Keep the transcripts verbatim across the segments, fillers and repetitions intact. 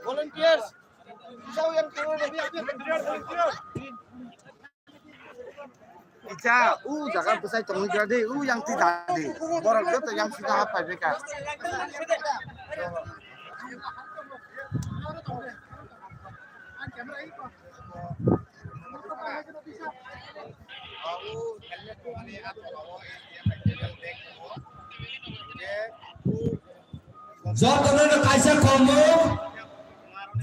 Volunteers. Icha, u jaga bwsai tongwi gra de, u yang ti da de. Borok joto yang sida ha phai beka. Jotono no kaisa komo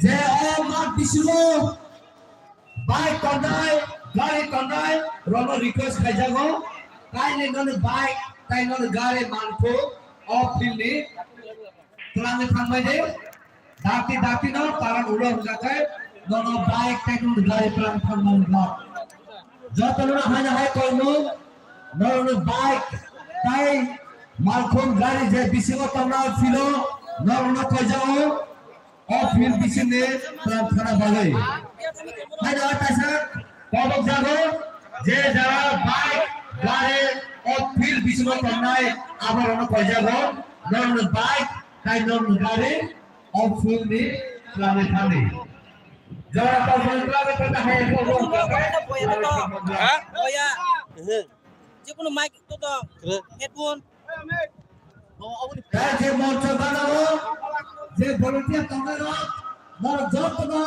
je o mat bisingo bike tongnai, gari tongnai, rokno request khaijago, kainwi noni bike, tai noni gari manphu o field ni twlangwi thangbai de. Dakti dakti no taran ulo hwnjakhai nono bike tai noni gari twlang thangmani ba. Jotono no haino hai koimung, norokni bike tai malkhung gari je bisingo tongnai field o norokno koijago. O field bisingni twlang thana bagwi. Haino kaisa kobok jago, je jara bike, gari o field bisingo tongnai aborokno koijago, norokni bike tai norokni gari o field ni twlangwi thangdi. Jara tongmani twlangwi thangna hai kobok jago. Ha? Oya. Jikunu mic to to headphone. Tei je morcha gana o, je volunteer tongnai rok, norok jotono